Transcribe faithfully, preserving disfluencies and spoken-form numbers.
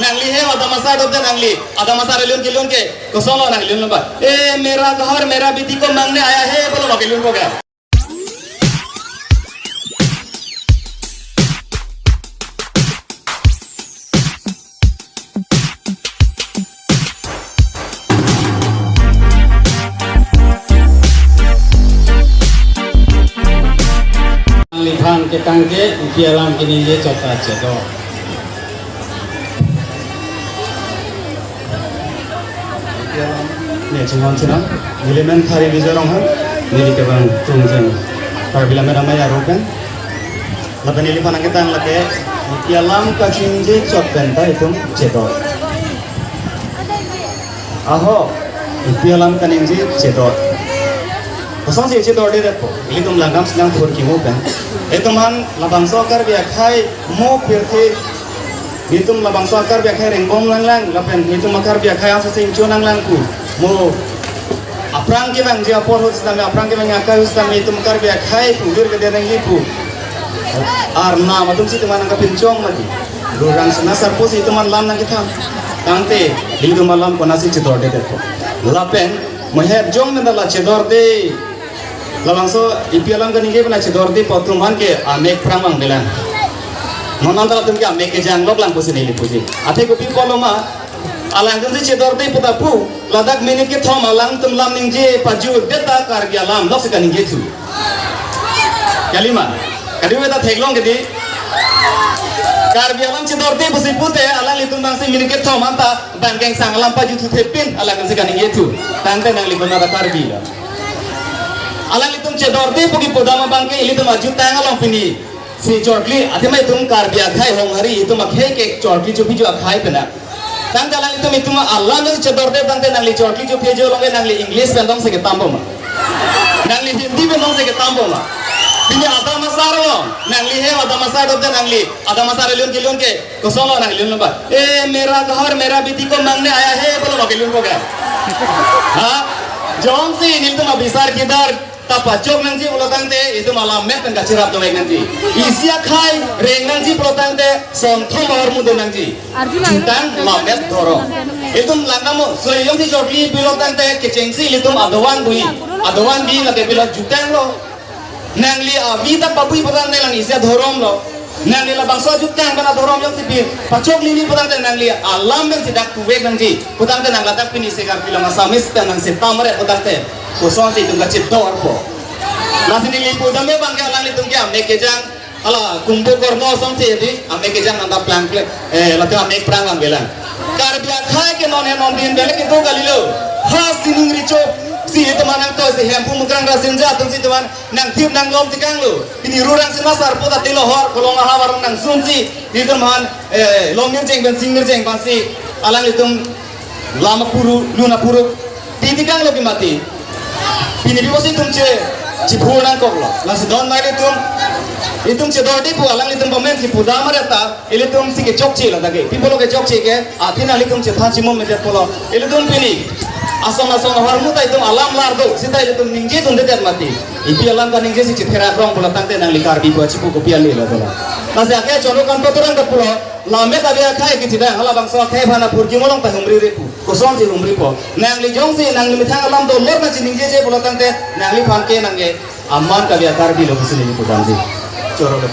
Nangli hem Adam Asar dopte nangli. Adam Asar alun kelun ke. Kosonlo nangli lun ba. ए मेरा घर मेरा बेटी को मांगने आया है pulo ba kelun ko ga. Liphan ke tangke, ipi alam keningje chot ta chedor. Ne chinghon chinam, neli men Khari Bijay Ronghang, neli kevang Chungjang Karbi Lammet Amei aropen. Lapen neliphan nangketang lake, ipi alam kachiningje chot pen ta itum chedor. Aho, ipi alam kaningje chedor. Kosonsi chedordedetpo, ilitum langdam silang thur kimo pen. Itum aphan labangso Karbi akhei mo pirthe, itum labangso Karbi akhei rengbom nanglang, lapen itum Karbi akhei asoseng cho nanglang pu. Mo aphrang kevangji apor ahut sitame, aphrang kevangji akai ahut sitame, itum Karbi akhei pu, vir kede nangji pu. Arnam atum si itum aphan nangkapinchong mati. Ru Rangsina Sarpo si itum aphan lam nangkethan. Tangte, ilitum alam konatsi chedordedetpo. Lapen, mo het jong pen ta la chedorde. Labangso ipi alam kaningje pen chedordepo atum aphan ke amek prang vangvelang. Non anta latum ke amek kejang lok lang pusi neli puji. Athe kopi pulo ma, alangtum si chedorde pu ta pu, ladak minute kethom alangtum lam ningje pajutdet ta Karbi alam loksi kaningje thu. Kalima, kadi we ta theklong kedi. Karbi alam chedorde pusi pute, alanglitum bangsi minute kethom anta bang kengsang alam pajuthu thepin, alangtum si kaningje thu. Tangte nangli konat ta Karbi lo. Alanglitum chedorde pu kipudam abang ke ilitum ajutang along pini. Si chorkli, athema itum Karbi akhei honghari, itum akhei ke chorkli chopiji akhei pena. Tangte alanglitum itum alam chedorde tangte nangli chorkli chopi ajo along ke nangli English pen dong si ketampo ma. Nangli Hindi pen dong si ketampo ma. Pini Adam Asar lo, nangli hem Adam Asar dopte nangli, Adam Asar alun kelun ke, kosonlo nangli lun ba. ए मेरा घर मेरा बेटी को मांगने आया है pulo ba kelun ko ga. Ha? Jongsi nelitum abisar kidar ta pachok nangji pulo tangte, itum alammet pen kachirap dovek nangji. Isi akhei reng nangji pulo tangte, sonthom ahormu do nangji. Jutang lammet dhorom. Itum langdamlo, soi jongsi chorkli pilo tangte, kechengsi ilitum adovan bui. Adovan bi lake pilo jutanglo. Nangli avi ta pabui pu tangte nang isi adhorom lo. Nangli labangso jutang pen adhorom jongsi pi pachok nini pu tangte nangli alam pensi dak kuvek nangji. Pu tangte nang ladak pini sekar pilo Assamese pen nang setam re pu tangte. Kosonsi itum kachedorpo. Lasi neli pudam abang ke alanglitum ke amek kejang. Hala, kumbu kormo asonsi di, amek kejang nang ta plangple, eh, lake amek prang vangvelang. Karbi akhei ke non he non din bele kedo kalilo. Ha sining richo, si itum aphan nangtoi si Hemphu Mukrang Rasinja atum si itum aphan nangthip nanglom tekanglo. Pini Ru Rangsina Sarpo ta tilo hor, kolong ahavar nangsunsi, itum aphan, eh, long nirjeng pen sing nirjeng pensi, alanglitum lam apuru, lun apuru, titi kanglo ke mati. Pini pi pusi itum che, chiphu nangkoklo. Lasi don mai itum, itum chedorde pu alanglitum pamen chiphu dam areta, ilitum si kechokche la dage. Pi pulo kechokche ke, athe nanglitum chethan chimum medet pulo. Ilitum pini, ason ason ahormu ta itum alam lar do, seta ilitum ningje dundedet mati. Ipi alam kaningje si chitherak rong pulo tangte nangli Karbi pu chipu kopi ale lo pulo. Lasi ake chono kan paturang ta pulo, lammet avi akhei kechidang, halabangso akhei aphan apurkimo along ta humri re pu. Kosonsi humripo. Nangli jongsi nangli methang alam dolor nangchiningjeje pulo tangte nangliphan ke nangke aman kali akar bilo pusi neli pudamji. Choro lo.